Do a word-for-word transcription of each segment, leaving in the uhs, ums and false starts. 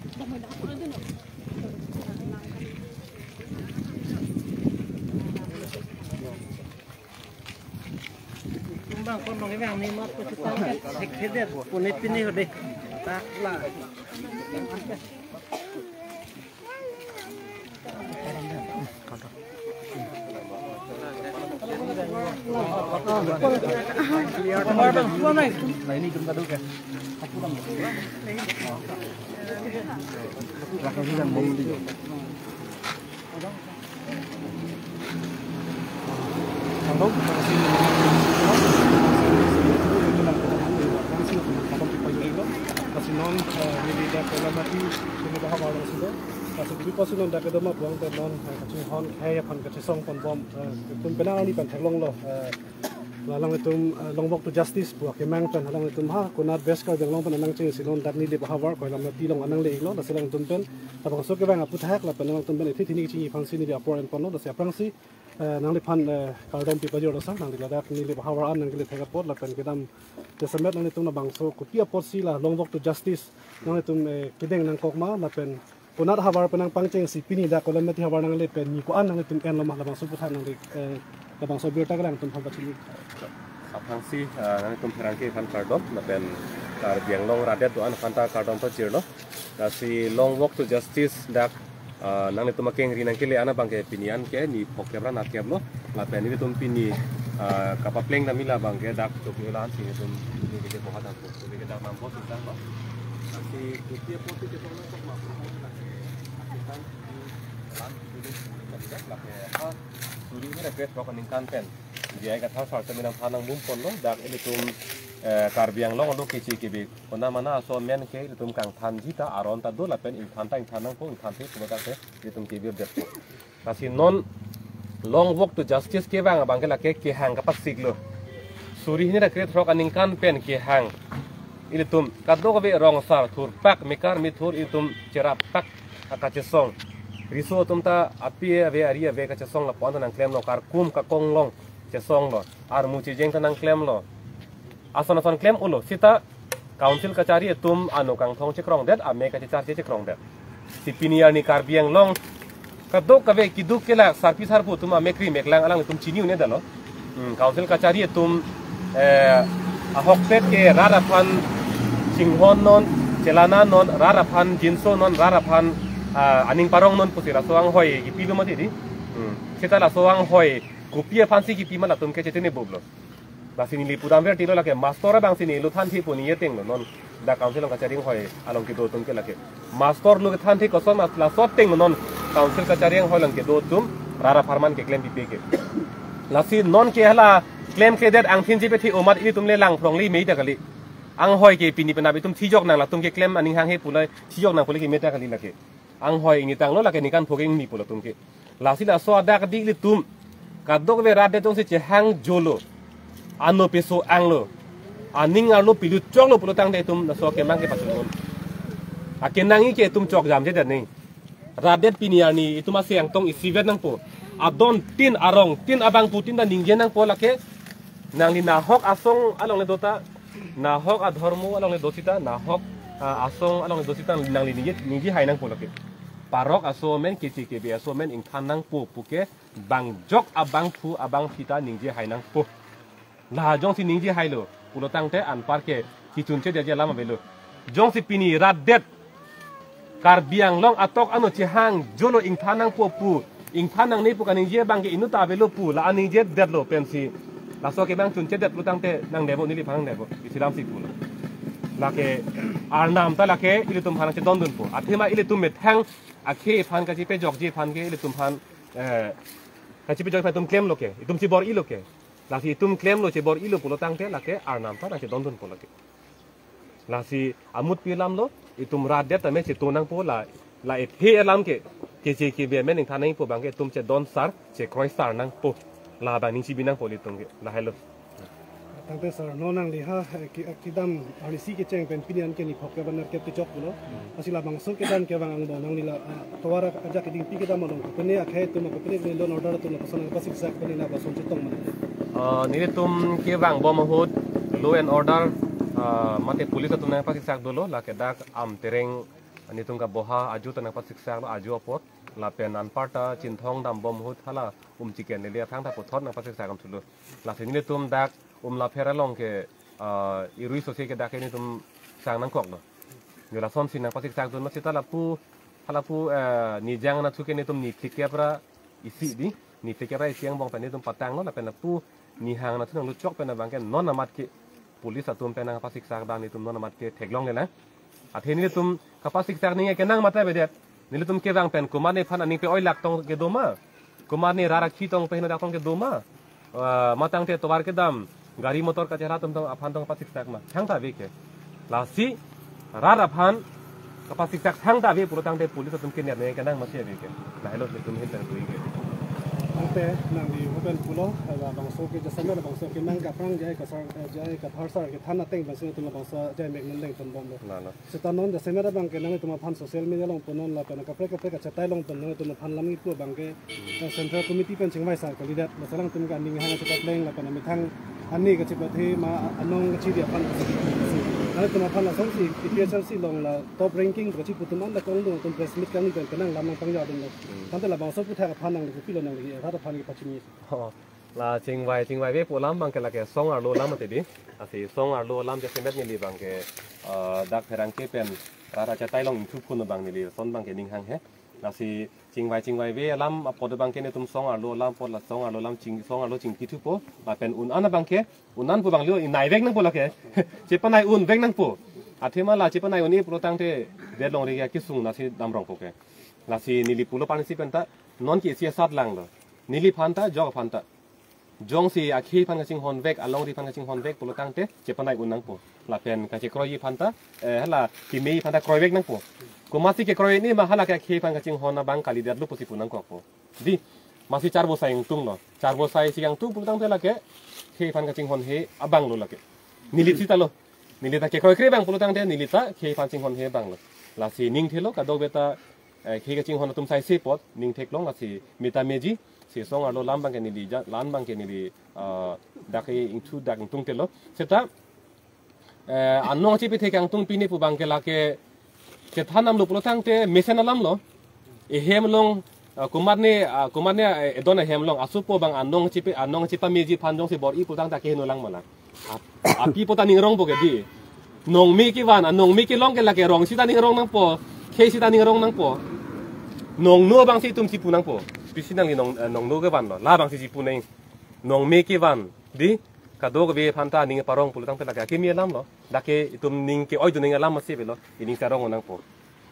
Kumbang kon nong ibang ni mat ko kita hek hedet pune pini hode. Tak lah. Kasi non, eh, neli dak Koilamati, neli dak havar along si do. Kasi di pasi non dak kedo ma puang te non, eh, kachinghon khei aphan kachisong ponbom, eh, tum penang ani pen theklonglo, eh, alanglitum, eh, long walk to justice pu akemang pen alanglitum ha, konat West Karbi Anglong pen anang chengsi non dak neli dak havar Koilamati along anang le-iklo, lasi alangtum pen labangso kevang aphuthak lapen alangtum pen ithi thini kachingki aphansi neli apor en ponlo, lasi aphrangsi, eh, nangliphan, eh, kardom pipajirlo sa, nangli ladak neli dak havar an nangkele thek apot lapen kedam jasemet nanglitum labangso kopi apotsi la long walk to justice nanglitum, eh, kedeng nangkok ma lapen konat havar pen nangpangchengsi pini dak Koilamati havar nangle pen ni ko-an nanglitum enlo ma, labangso aphuthak nangli, eh, labangso abirta ke alangtum aphan pachini. Aphrangsi, ah, nanglitum pherangke aphan kardom lapen Karbi Anglong rat adet do-an aphan ta kardom pajirlo. Lasi long walk to justice dak, ah, nanglitum akengri nangkele an abangke pini an ke ni phongkep ra nerkep lo. Lapen nelitum pini, ah, kapapleng dam ila abangke dak Chokila ansi nelitum pini ke bohat dak. Jadi ke dak nampo sintang lo. Lasi kuti apo ti kita nangkok ma, bukan lagi akitan di lam dulu kali ya, lagi, ah, suri hini ra krethrok aningkan pen J I Kathar sar ta minam than nangbum ponlo, dak ilitum, eh, Karbi Anglong along keche kebe konat mana aso amen ke ilitum kangthanji ta aron ta do lapen ingthan ta ingthan nangpo, ingthanthe pulo dak ke ilitum kebirdet. Lasi non long walk to justice kevang abangke lake kehang kapasiklo. Suri hini ra krethrok aningkan pen kehang. Ilitum kadokave rong asar thurpak, mekar methur ilitum cherappak akachesong. Riso atum ta api ave ari ave kachesong lapu-an ta nangklemlo, karkum kakong along chesonglo, armu chejeng ta nangklemlo. Ason ason klem-ulo, sita council kachari atum ano kangthong chekrongdet, ame kachecharche chekrongdet. Si pini arni Karbi Anglong kadokave keduk kelak sarpi sarpo atum amek ri mek lang alanglitum chini un-edetlo. Hmm, council kachari atum, eh, ahokpet ke rat aphan chinghon non, chelana non, rat aphan jinso non, rat aphan, ah, aning parong non pusi laso anghoi kipilo mati di. Hmm, sita laso anghoi kopi aphansi kipi ma latum ke chetine boblo. Lasi neli pudam vertilo, lake master abangsi neli lo thanthe pu neli atenglo non. Dak council along kachari anghoi along kedo atum ke lake master lo kethanthe koson mas laso atenglo non council kachari anghoi along kedo atum rat apharman keklem pipe ke. Lasi non ke hala klemkledet angthin ji pethe omat ilitum le langphrong le mei ta kali. Anghoi ke pini penap itum thijok nang, latum keklem aning hanghe pulai thijok nang pule keme ta kali lake. Anghoi ingni tanglo, lake ningkan pho ke ingni pulo atum ke. Lasi laso adak di ilitum kadokave rat adet jongsi chehang jolo, ano peso-anglo, aning arlo pilut choklo pulo tangte itum laso akemang ke pachunun. Akenangji ke itum chokjamjedet ni. Rat adet pini arni itum ase angtong isivet nangpo. Adon tin arong tin abangphutin ta ningje nangpo lake. Nangli nahok asong along le do ta, nahok adhormo along le do sita, nahok, ah, asong along le do sita nangli ningje, ningje hai nangpo lake. Parok aso amen, keche kebe aso amen ingthan nangpo puke, bangjok abangphu abangphi ta ningje hai nangpo. La jongsi ningje hailo pulo tangte anpar ke kechunchedetji alam avelo. Jongsi pini rat adet Karbi Anglong atok ano chehang jolo ingthan nangpo pu, ingthan nangne pu kaningje abangke inut ta avelo pu, la aningjedetlo pensi laso kevang chunchedet pulo tangte nangdebo, neliphan nangdebo, isi alamsi pulo. Lake arnam ta lake ilitum aphan chedondunpo. Athema ilitum methang akhei aphan kachepejokji aphan ke ilitum aphan, eh, kachepejok aphan itum klemlo ke, itum chebor-ilo ke. Lasi itum klemlo chebor-ilo pulo tangte lake arnam ta nangchedondunpo lake. Lasi amut pi alamlo, itum rat adet tame cheto nangpo, la, la ephe alam ke, keche kebe amen ingthan nangpo abangke itum chedonsar, chekroisar nangpo. Labang ning chibi nangpo ilitum ke, lahailo. Tangte sir, non nangli ha, eh, ki, eh, kedam arnisi kecheng pen pini an ke ni phongkep ra nerkep kechok pulo. Lasi labangso kedam kevang angbong nangli la, ah, tovar ajak kedingpi kedam along kopine akhei atum, kopine law and order atum lapuson nangpasiksak, kopine lapuson chetong ma? Ah, nelitum kevangbom ahut law and order, ah, mate police atum nangpasiksak dolo, lake dak Amtereng, Nelitum kaboha ajo ta nangpasiksak lo, ajo apot. Lapen anparta Chinthong dambom ahut hala um chiken lele athang ta puthot nangpasiksak thulo. Lasi nelitum dak Umlapher along ke, ah, irui sose ke dak ke nelitum sang nangkoklo. Yo lasonsi nangpasiksak dun ma seta lapu, halapu, eh, nijang anatthu ke nelitum ni phlikep ra isi di, ni phlikep ra isi angbong pen nelitum patanglo lapen lapu nihang anatthu nangluchok pen abang ke non amat ke police atum pen nangpasiksak abang nelitum non amat ke theklonglelang. Athe nelitum kapasiksak ning kenang mate avedet. Nelitum kevang pen komatne aphan aning pe-oilak tong kedo ma, komatne rat akhi tong pe henodak tong kedo ma, ah, matangte tovar kedam, gari motor kachela atum tong aphan tong pasiksak ma thangta ave ke. Lasi rat aphan kapasiksak thangta ave pulo tangte police atum kener ning kenang masi ave ke. Lahelo nelitum ahin pen bui ke. Ante nangli hopen pulo, labangso ke jasemet labangso ke nang kaprang jai kasar, eh, jai katharsar kethan ateng bangso nelitum labangso jai mek nang leng pen bomlo. Lalo. Seta non jasemet abang ke nangtum aphan social media along pu non lapen kaprek kaprek kachetai along pu non nangtum aphan lam ipu abang ke, eh, Central Committee pen chingvai sar kalidet. Laso alangtum ke aning hang achepapleng lapen amethang ani kachepathe ma anong kachiri aphan. Nangtum aphan lasonsi T P H R C along la top ranking kachipu atum an da kongdung atum press meet kangni pen penang lam nangpangja dun lo. Hmm. Tangte labangso aphuthak aphan nangli kopilo nangli rat aphan kepachini. Oh, la chingvai, chingvaive pu alam abang ke lake song arlo alam mati di. Lasi song arlo alam jasemet neli abang ke, eh, dak pherangke pen rat achetai along ingthu phun abang neli lason abang ke ning hanghe. Lasi chingvai chingvaive alam apot abang ke nelitum song arlo alam apot la song arlo alam ching, song arlo chingki thupo. Lapen un-an abang ke, un-an pu abang lio inai vek nangpo lake. Chepanai un vek nangpo. Athema la chepanai un-e pulo tangte det longri ke kesung nasi damrongpo ke. Lasi neli pulo pansi penta non ke isi asat langlo. Neliphan ta, jok aphan ta. Jongsi akhei aphan kachinghon vek, alongri aphan kachinghon vek pulo tangte chepanai un nangpo. Lapen kachekroi aphan ta, eh, hala keme aphan ta kroi vek nangpo. Komatsi kekroi ni ma hala ke akhei aphan kachinghon abang kalidetlo pusi pu nangkokpo. Di, masi charbosai ingtunglo. Charbosai si ingtung pulo tangte lake khei aphan kachinghonhe abang lo lake. Neli sita lo. Neli ta kekroikre abang pulo tangte neli ta khei aphan chinghonhe abang lo. Lasi ning thelo kadokave ta, eh, khei kachinghon atum saisi apot ning theklong lasi meta meji si song arlo alam abang ke neli ja, lan abang ke neli, ah, dak ke ingthu dak ingtung telo. Seta, eh, anong chepethe kangtung pini pu abang ke lake kethan alam lo pulo tangte mesen alam lo. Ehem along, ah, komatne, ah, komatne, eh, edon ehem along asopo abang anong chepe, anong chepameji aphan jongsi bor-i pulo tangte akeheno lang ma lang. Ap-, api pu ta ning rongpo ke di. Nongme kevan, anongme kelong ke lake rong sita ning rong nangpo, khei sita ning rong nangpo. Nongno abang si itum chipu nangpo. Pisi nangli nong, eh, nongno kevan lo. La abang si chipu nang. Nongme kevan di, kadokave aphan ta ning parong pulo tangte lake akeme alam lo. Dak ke itum ning ke-oi dun ning alam masi avelo. Ining sarong nangpo.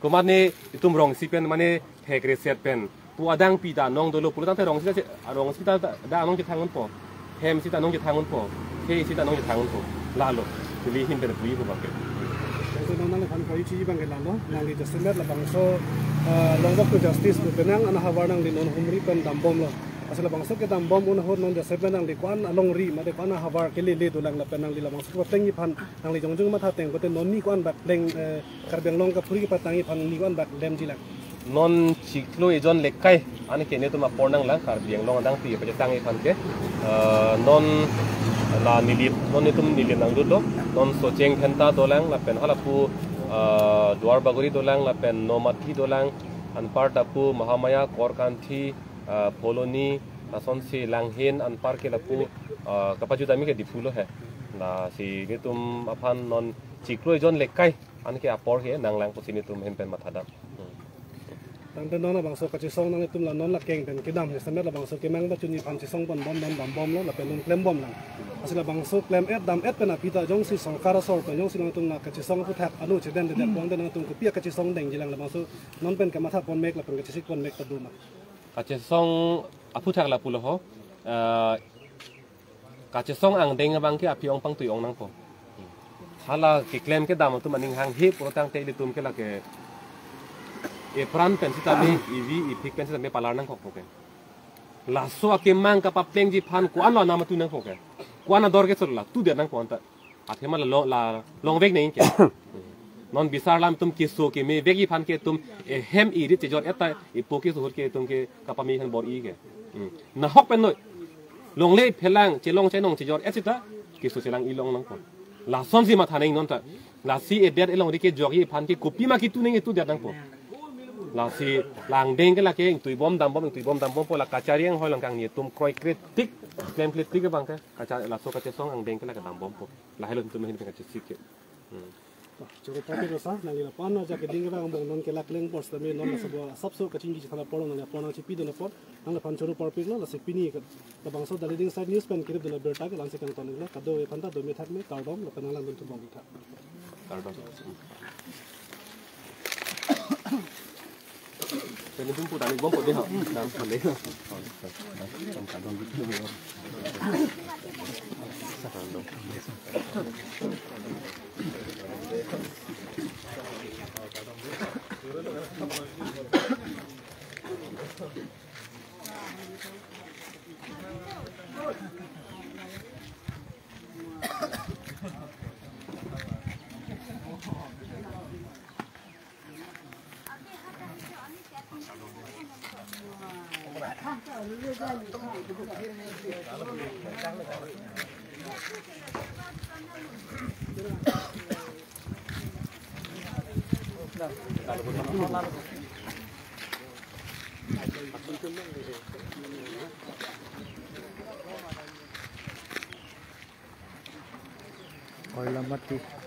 Komatne itum rong isi pen mane thek reset pen pu adang pi ta anong dolo pulo tangte rong sita, rong sita da anong chethang unpo. Hem sita anong chethang unpo. Khei sita anong chethang unpo. Lalo. Neli ahin pen bui pu abang ke. Laso nang nangphan koi chi abang ke lalo. Nangli jasemet labangso, eh, long walk to justice pu penang ana havar nangli non humri pen dambomlo. Lasi labangso kedambom un ahut non jasemet nangli ko-an alongri mate ko-an ahavar kelele dolang lapen nangli labangso kepaplengji aphan nangli jongjong matha teng kote non ni ko-an bak pleng, eh, Karbi Anglong kaphuri kepatangji aphan ni ko-an bak lemji lang. Non chiklo ejon lekai an ke netum apor nanglang Karbi Anglong adang pi pachetangji aphan ke. Eh, non la Nilip, non netum Nilip nangdutlo, non Socheng Dhenta dolang, lapen halapu, eh, Duar Bagori dolang, lapen Nomati dolang, anparta pu Mahamaya, Korkanthi, eh, Phuloni, lasonsi Langhin, anpar ke lapu, eh, kapajut ami ke Diphu lo he. Lasi netum aphan non chiklo ejon lekai an ke apor ke nanglang pusi netum ahin pen mathadam. Hmm. Tangte non labangso kachesong nangtum la non la keng pen kedam he semet labangso kemang bachunji aphan chesong pon bom dam dambomlo lapen non klembom lang. Lasi labangso klem-et dam-et pen aphi ta jongsi sorkar asor pen jongsi nangtum la kachesong aphuthak alo chedendedet pon te nangtum kopi akachesong dengji lang labangso non pen kematha pon mek lapen kachesik pon mek ta do ma. Kachesong aphuthak lapulo ho. Eh, kachesong angdeng abang ke aphi ong pangtui ong nangpo. Hala keklem kedam atum aning hanghe pulo tangte ilitum ke lake epran pen sitame, ivi iphik pen sitame palar nangkokpo ke. Laso akemang kapaplengji aphan ko-an lo anam atu nangpo ke. Ko-an ador ke solo la tudet nangpo anta. Athema la lo, la longvek neng ke. Non bisar alam atum keso keme vekji aphan ke itum ehem irit chejor-et ta ipo keso ahut ke itum ke kapame aphan bor-i ke. Hmm. Nahok pen noi. Longle phelang chelong chenong chejor-et sita keso chelang-i long nangpo. Lasonsi matha neng non ta. Lasi edet elongri kejokji aphan ke kopima kitu nangji itu det nangpo. Lasi la angdeng ke lake ingtuibom dambom, ingtuibom dambompo, la kachari anghoi along kangni atum kroikretik, klemkletik abang ke, kacha-, laso kachesong angdeng ke lake dambompo. Lahelo itum ahin kachesik ke. Hmm. Choro parpiklo sir, nangli lapu-an ajak keding kevang angbong non ke lakleng apor sitame non laso asapso kachingki chethan apor nangli apor nangchipidun apor, nangliphan choro parpiklo, lasi pini ke labangso Dali Dingsai News pen kiripdun abirta ke la-ansi kangton-iklo, kadokave aphanta dome thakme, kardom, lapen nanglang dun thumbom tha. Kardom. Pwede pun putang ni bompo deh, ha. Dam kali. Oilamati.